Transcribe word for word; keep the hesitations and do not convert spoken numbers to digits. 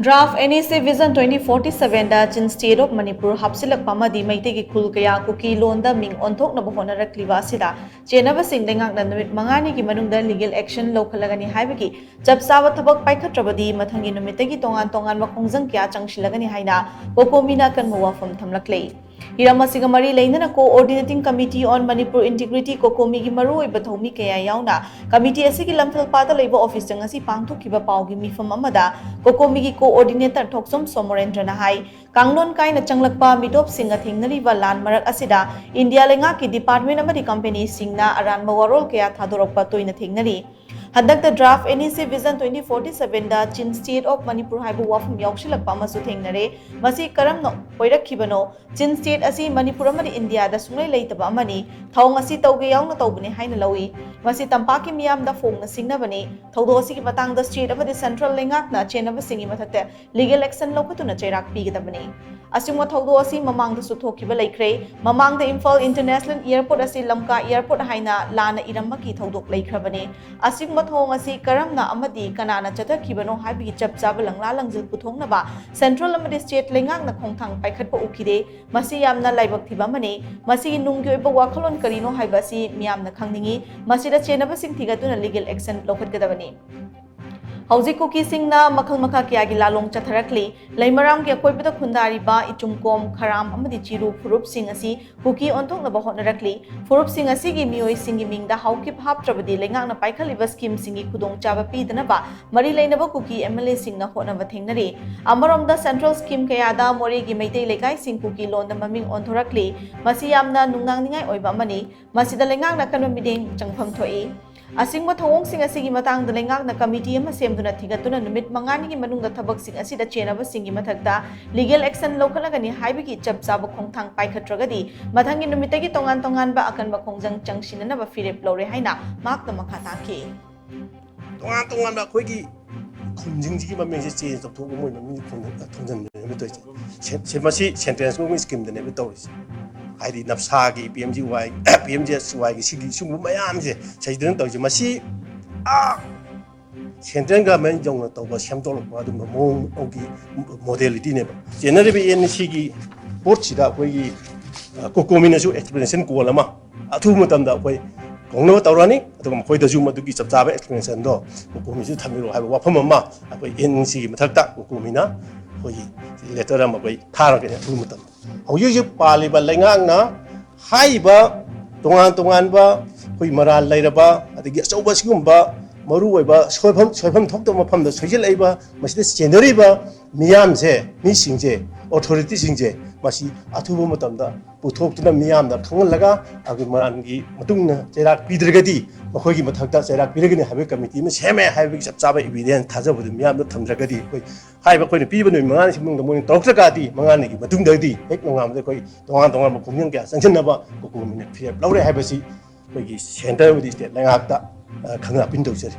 Draft NEC Vision twenty forty seven the Chin State of Manipur ꯍꯥꯞꯆꯤꯜꯂꯛꯄ ꯑꯃꯗꯤ ꯃꯩꯇꯩꯒꯤ ꯈꯨꯜ ꯀꯌꯥ ꯀꯨꯀꯤ ꯂꯣꯟꯗ ꯃꯤꯡ ꯑꯣꯟꯊꯣꯛꯅꯕ ꯍꯣꯠꯅꯔꯛꯂꯤꯕ ꯑꯁꯤꯗ ꯆꯦꯟꯅꯕꯁꯤꯡ ꯂꯩꯉꯥꯛꯅ ꯅꯨꯃꯤꯠ ꯃꯉꯥꯅꯤꯒꯤ ꯃꯅꯨꯡꯗ legal action ꯂꯧꯈꯠꯂꯒꯅꯤ ꯍꯥꯏꯕꯒꯤ ꯆꯞ ꯆꯥꯕ ꯊꯕꯛ ꯄꯥꯏꯈꯠꯇ꯭ꯔꯕꯗꯤ ꯃꯊꯪꯒꯤ ꯅꯨꯃꯤꯠꯇꯒꯤ ꯇꯣꯉꯥꯟ ꯇꯣꯉꯥꯟꯕ ꯈꯣꯡꯖꯪ ꯀꯌꯥ ꯆꯪꯁꯤꯜꯂꯒꯅꯤ ꯍꯥꯏꯅ COCOMI ꯅ ꯑꯀꯟꯕ ꯋꯥꯐꯝ ꯊꯝꯂꯛꯂꯤ꯫ ꯍꯤꯔꯝ ꯑꯁꯤꯒ ꯃꯔꯤ ꯂꯩꯅꯅ Coordinating Committee on Manipur Integrity COCOMI ꯒꯤ ꯃꯔꯨꯑꯣꯏꯕ ꯊꯧꯃꯤ ꯀꯌꯥ ꯌꯥꯎꯅ committee ꯑꯁꯤꯒꯤ ꯂꯝꯐꯦꯜꯄꯥꯠꯇ ꯂꯩꯕ office ꯇ ꯉꯁꯤ ꯄꯥꯡꯊꯣꯛꯈꯤꯕ ꯄꯥꯎꯒꯤ ꯃꯤꯐꯝ ꯑꯃꯗ COCOMI ꯒꯤ coordinator ꯊꯣꯛꯆꯣꯝ ꯁꯣꯃꯣꯔꯦꯟꯗ꯭ꯔꯅ ꯍꯥꯏ, ꯀꯥꯡꯂꯣꯟ ꯀꯥꯏꯅ ꯆꯪꯂꯛꯄ ꯃꯤꯇꯣꯞꯁꯤꯡꯅ ꯊꯦꯡꯅꯔꯤꯕ ꯂꯥꯟ ꯃꯔꯛ ꯑꯁꯤꯗ India ꯂꯩꯉꯥꯛꯀꯤ department ꯑꯃꯗꯤ company ꯁꯤꯡꯅ ꯑꯔꯥꯟꯕ ꯋꯥꯔꯣꯜ ꯀꯌꯥ ꯊꯥꯗꯣꯔꯛꯄ ꯇꯣꯏꯅ ꯊꯦꯡꯅꯔꯤ꯫ ꯍꯟꯗꯛꯇ Draft NEC Vision twenty forty seven the Chin State of Manipur ꯍꯥꯏꯕ ꯋꯥꯐꯝ ꯌꯥꯎꯁꯤꯜꯂꯛꯄ ꯑꯃꯁꯨ ꯊꯦꯡꯅꯔꯦ꯫ ꯃꯁꯤ ꯀꯔꯝꯅ ꯑꯣꯏꯔꯛꯈꯤꯕꯅꯣ? Chin State ꯑꯁꯤ ꯃꯅꯤꯄꯨꯔ ꯑꯃꯗꯤ ꯏꯟꯗꯤꯌꯥꯗ ꯁꯨꯡꯂꯩ ꯂꯩꯇꯕ ꯑꯃꯅꯤ꯫ ꯊꯧꯑꯣꯡ ꯑꯁꯤ ꯇꯧꯒꯦ ꯌꯥꯎꯅ ꯇꯧꯕꯅꯤ ꯍꯥꯏꯅ ꯂꯧꯏ꯫ ꯃꯁꯤ ꯇꯝꯄꯥꯛꯀꯤ ꯃꯤꯌꯥꯝꯗ ꯐꯣꯡꯅ ꯁꯤꯡꯅꯕꯅꯤ꯫ ꯊꯧꯗꯣꯛ ꯑꯁꯤꯒꯤ ꯃꯇꯥꯡꯗ state ꯑꯃꯗꯤ central ꯂꯩꯉꯥꯛꯅ ꯆꯦꯟꯅꯕꯁꯤꯡꯒꯤ ꯃꯊꯛꯇ legal action ꯂꯧꯈꯠꯇꯨꯅ ꯆꯩꯔꯥꯛ ꯄꯤꯒꯗꯕꯅꯤ꯫ ꯑꯁꯤꯒꯨꯝꯕ ꯊꯧꯗꯣꯛ ꯑꯁꯤ ꯃꯃꯥꯡꯗꯁꯨ ꯊꯣꯛꯈꯤꯕ ꯂꯩꯈ꯭ꯔꯦ꯫ ꯃꯃꯥꯡꯗ ꯏꯝꯐꯥꯜ International Airport ꯑꯁꯤ ꯂꯝꯀꯥ airport ꯍꯥꯏꯅ ꯂꯥꯟꯅ ꯏꯔꯝꯕꯒꯤ ꯊꯧꯗꯣꯛ ꯂꯩꯈ꯭ꯔꯕꯅꯤ꯫ ꯑꯁꯤꯒꯨꯝꯕ ꯊꯧꯑꯣꯡ ꯑꯁꯤ ꯀꯔꯝꯅ ꯑꯃꯗꯤ ꯀꯅꯥꯅ ꯆꯠꯊꯈꯤꯕꯅꯣ ꯍꯥꯏꯕꯒꯤ ꯆꯞ ꯆꯥꯕ ꯂꯪꯂꯥ ꯂꯪꯖꯤꯜ ꯄꯨꯊꯣꯛꯅꯕ central ꯑꯃꯗꯤ state ꯂꯩꯉꯥꯛꯅ ꯈꯣꯡꯊꯥꯡ ꯄꯥꯏꯈꯠꯄ ꯎꯈꯤꯗꯦ꯫ ꯃꯁꯤ ꯌꯥꯝꯅ ꯂꯥꯏꯕꯛ ꯊꯤꯕ ꯑꯃꯅꯤ꯫ ꯃꯁꯤꯒꯤ ꯅꯨꯡꯒꯤ ꯑꯣꯏꯕ ꯋꯥꯈꯜꯂꯣꯟ ꯀꯔꯤꯅꯣ ꯍꯥꯏꯕ ꯑꯁꯤ ꯃꯤꯌꯥꯝꯅ ꯈꯪꯅꯤꯡꯏ꯫ ꯃꯁꯤꯗ ꯆꯦꯟꯅꯕꯁꯤꯡ ꯊꯤꯒꯠꯇꯨꯅ legal action ꯂꯧꯈꯠꯀꯗꯕꯅꯤ꯫ ꯍꯧꯖꯤꯛ ꯀꯨꯀꯤꯁꯤꯡꯅ ꯃꯈꯜ ꯃꯈꯥ ꯀꯌꯥꯒꯤ ꯂꯥꯂꯣꯡ ꯆꯠꯊꯔꯛꯂꯤ꯫ ꯂꯩꯃꯔꯥꯝꯒꯤ ꯑꯀꯣꯏꯕꯗ ꯈꯨꯟꯗꯥꯔꯤꯕ ꯏꯆꯨꯝꯀꯣꯝ, ꯈꯔꯥꯝ ꯑꯃꯗꯤ ꯆꯤꯔꯨ ꯐꯨꯔꯨꯞꯁꯤꯡ ꯑꯁꯤ ꯀꯨꯀꯤ ꯑꯣꯟꯊꯣꯛꯅꯕ ꯍꯣꯠꯅꯔꯛꯂꯤ꯫ ꯐꯨꯔꯨꯞꯁꯤꯡ ꯑꯁꯤꯒꯤ ꯃꯤꯑꯣꯏꯁꯤꯡꯒꯤ ꯃꯤꯡꯗ ꯍꯧꯈꯤꯕ ꯍꯥꯞꯇ꯭ꯔꯕꯗꯤ ꯂꯩꯉꯥꯛꯅ ꯄꯥꯏꯈꯠꯂꯤꯕ scheme ꯁꯤꯡꯒꯤ ꯈꯨꯗꯣꯡꯆꯥꯕ ꯄꯤꯗꯅꯕ ꯃꯔꯤ ꯂꯩꯅꯕ ꯀꯨꯀꯤ MLA ꯁꯤꯡꯅ ꯍꯣꯠꯅꯕ ꯊꯦꯡꯅꯔꯤ꯫ ꯑꯃꯔꯣꯝꯗ central scheme ꯀꯌꯥꯗ ꯃꯣꯔꯦꯒꯤ ꯃꯩꯇꯩ ꯂꯩꯀꯥꯏꯁꯤꯡ ꯀꯨꯀꯤ ꯂꯣꯟꯗ ꯃꯃꯤꯡ ꯑꯣꯟꯊꯣꯔꯛꯂꯤ꯫ ꯃꯁꯤ ꯌꯥꯝꯅ ꯅꯨꯡꯅꯥꯡꯅꯤꯡꯉꯥꯏ ꯑꯣꯏꯕ ꯑꯃꯅꯤ꯫ ꯃꯁꯤꯗ ꯂꯩꯉꯥꯛꯅ ꯑꯀꯟꯕ ꯃꯤꯠꯌꯦꯡ ꯆꯪꯐꯝ ꯊꯣꯛꯏ꯫ ꯑꯁꯤꯒꯨꯝꯕ ꯊꯧꯑꯣꯡꯁꯤꯡ ꯑꯁꯤꯒꯤ ꯃꯇꯥꯡꯗ ꯂꯩꯉꯥꯛꯅ committee ꯑꯃ ꯁꯦꯝꯗꯨꯅ ꯊꯤꯒꯠꯇꯨꯅ ꯅꯨꯃꯤꯠ ꯃꯉꯥꯅꯤꯒꯤ ꯃꯅꯨꯡꯗ ꯊꯕꯛꯁꯤꯡ ꯑꯁꯤꯗ ꯆꯦꯟꯅꯕꯁꯤꯡꯒꯤ ꯃꯊꯛꯇ legal action ꯂꯧꯈꯠꯂꯒꯅꯤ ꯍꯥꯏꯕꯒꯤ ꯆꯞ ꯆꯥꯕ ꯈꯣꯡꯊꯥꯡ ꯄꯥꯏꯈꯠꯇ꯭ꯔꯒꯗꯤ ꯃꯊꯪꯒꯤ ꯅꯨꯃꯤꯠꯇꯒꯤ ꯇꯣꯉꯥꯟ ꯇꯣꯉꯥꯟꯕ ꯑꯀꯟꯕ ꯈꯣꯡꯖꯪ ꯆꯪꯁꯤꯟꯅꯅꯕ ꯐꯤꯔꯦꯞ ꯂꯧꯔꯦ ꯍꯥꯏꯅ ꯃꯍꯥꯛꯅ ꯃꯈꯥ ꯇꯥꯈꯤ꯫ ꯇꯣꯉꯥꯟ ꯇꯣꯉꯥꯟꯕ ꯑꯩꯈꯣꯏꯒꯤ ꯈꯨꯟꯁꯤꯡꯁꯤꯒꯤ ꯃꯃꯤꯡꯁꯦ change ꯇꯧꯊꯣꯛꯄ ꯃꯣꯏ ꯃꯃꯤꯡ ꯊꯣꯟꯖꯟꯕꯅꯦꯕ ꯇꯧꯔꯤꯁꯦ꯫ ꯁꯦ- ꯁꯦ- ꯃꯁꯤ central government scheme ꯗꯅꯦꯕ ꯇꯧꯔꯤꯁꯦ꯫ ꯍꯥꯏꯗꯤ ꯅꯞꯁꯥꯒꯤ, PMGY, PMGSY ꯒꯤ ꯁꯤꯒꯤ ꯁꯤꯒꯨꯝꯕ ꯃꯌꯥꯝꯁꯦ ꯁꯤꯗꯅ ꯇꯧꯔꯤꯁꯦ꯫ ꯃꯁꯤ ꯑꯥ ꯁꯦꯟꯇ꯭ꯔꯦꯜ ꯒꯚꯔꯟꯃꯦꯟ ꯌꯧꯅ ꯇꯧꯕ, ꯁꯦꯝꯗꯣꯛꯂꯛꯄ ꯑꯗꯨꯝꯕ ꯃꯑꯣꯡꯒꯤ ꯃꯣꯗꯦꯂꯤꯇꯤꯅꯦꯕ꯫ ꯆꯦꯟꯅꯔꯤꯕ ꯑꯦꯟ ꯁꯤꯒꯤ ꯄꯣꯠꯁꯤꯗ ꯑꯩꯈꯣꯏꯒꯤ ꯀꯣꯀꯣꯃꯤꯅꯁꯨ ꯑꯦꯛꯁꯄ꯭ꯂꯦꯅꯦꯁꯟ ꯀꯣꯜ ꯑꯃ ꯑꯊꯨꯕ ꯃꯇꯝꯗ ꯑꯩꯈꯣꯏ ꯀꯧꯅꯕ ꯇꯧꯔꯅꯤ꯫ ꯑꯗꯨꯒ ꯃꯈꯣꯏꯗꯁꯨ ꯃꯗꯨꯒꯤ ꯆꯞ ꯆꯥꯕ ꯑꯦꯛꯁꯄ꯭ꯂꯦꯅꯦꯁꯟꯗꯣ ꯀꯣꯀꯣꯃꯤꯁꯨ ꯊꯝꯕꯤꯔꯛꯑꯣ ꯍꯥꯏꯕ ꯋꯥꯐꯝ ꯑꯃ ꯑꯩꯈꯣꯏ ꯑꯦꯟ ꯁꯤꯒꯤ ꯃꯊꯛꯇ ꯀꯣꯀꯣꯃꯤꯅ ꯑꯩꯈꯣꯏꯒꯤ ꯂꯦꯇꯔ ꯑꯃ ꯑꯩꯈꯣꯏ ꯊꯥꯔꯒꯅꯤ ꯑꯊꯨꯕ ꯃꯇꯝꯗ꯫ ꯍꯧꯖꯤꯛ ꯍꯧꯖꯤꯛ ꯄꯥꯜꯂꯤꯕ ꯂꯩꯉꯥꯛꯅ ꯍꯥꯏꯔꯤꯕ ꯇꯣꯉꯥꯟ ꯇꯣꯉꯥꯟꯕ ꯑꯩꯈꯣꯏ ꯃꯔꯥꯜ ꯂꯩꯔꯕ, ꯑꯗꯒꯤ ꯑꯆꯧꯕ ꯁꯤꯒꯨꯝꯕ ꯃꯔꯨꯑꯣꯏꯕ ꯁꯣꯏꯐꯝ, ꯁꯣꯏꯐꯝ ꯊꯣꯛꯇꯕ ꯃꯐꯝꯗ ꯁꯣꯏꯖꯤꯜꯂꯛꯏꯕ, ꯃꯁꯤꯗ ꯆꯦꯟꯅꯔꯤꯕ ꯃꯤꯌꯥꯝꯁꯦ, ꯃꯤꯁꯤꯡꯁꯦ, ꯑꯣꯊꯣꯔꯤꯇꯤꯁꯤꯡꯁꯦ, ꯃꯁꯤ ꯑꯊꯨꯕ ꯃꯇꯝꯗ ꯄꯨꯊꯣꯛꯇꯨꯅ ꯃꯤꯌꯥꯝꯗ ꯈꯪꯍꯜꯂꯒ ꯑꯩꯈꯣꯏ ꯃꯔꯥꯜꯒꯤ ꯃꯇꯨꯡ ꯏꯟꯅ ꯆꯩꯔꯥꯛ ꯄꯤꯗ꯭ꯔꯒꯗꯤ, ꯃꯈꯣꯏꯒꯤ ꯃꯊꯛꯇ ꯆꯩꯔꯥꯛ ꯄꯤꯔꯒꯅꯤ ꯍꯥꯏꯕꯒꯤ ꯀꯃꯤꯇꯤ ꯑꯃ ꯁꯦꯝꯃꯦ ꯍꯥꯏꯕꯒꯤ ꯆꯞ ꯆꯥꯕ ꯏꯕꯤꯗꯦꯟꯁ ꯊꯥꯖꯕꯗꯨ ꯃꯤꯌꯥꯝꯗ ꯊꯝꯗ꯭ꯔꯒꯗꯤ, ꯑꯩꯈꯣꯏ ꯍꯥꯏꯔꯤꯕ ꯑꯩꯈꯣꯏꯅ ꯄꯤꯕ ꯅꯨꯃꯤꯠ ꯃꯉꯥꯅꯤꯁꯤ ꯃꯅꯨꯡꯗ ꯃꯣꯏꯅ ꯇꯧꯔꯛꯇ꯭ꯔꯒꯗꯤ, ꯃꯉꯥꯅꯤꯒꯤ ꯃꯇꯨꯡꯗꯒꯤꯗꯤ ꯍꯦꯛ ꯅꯣꯡꯉꯥꯟꯕꯗ ꯑꯩꯈꯣꯏ ꯇꯣꯉꯥꯟ ꯇꯣꯉꯥꯟꯕ ꯈꯣꯡꯖꯪ ꯀꯌꯥ ꯆꯪꯁꯤꯟꯅꯕ ꯀꯣꯀꯣꯃꯤꯅ ꯐꯤꯔꯦꯞ ꯂꯧꯔꯦ ꯍꯥꯏꯕꯁꯤ ꯑꯩꯈꯣꯏꯒꯤ ꯁꯦꯟꯇꯔ ꯑꯃꯗꯤ ꯁ꯭ꯇꯦꯠ ꯂꯩꯉꯥꯛꯇ, ꯑ, ꯈꯪꯍꯟꯅ ꯑꯄꯤꯜ ꯇꯧꯖꯔꯤ꯫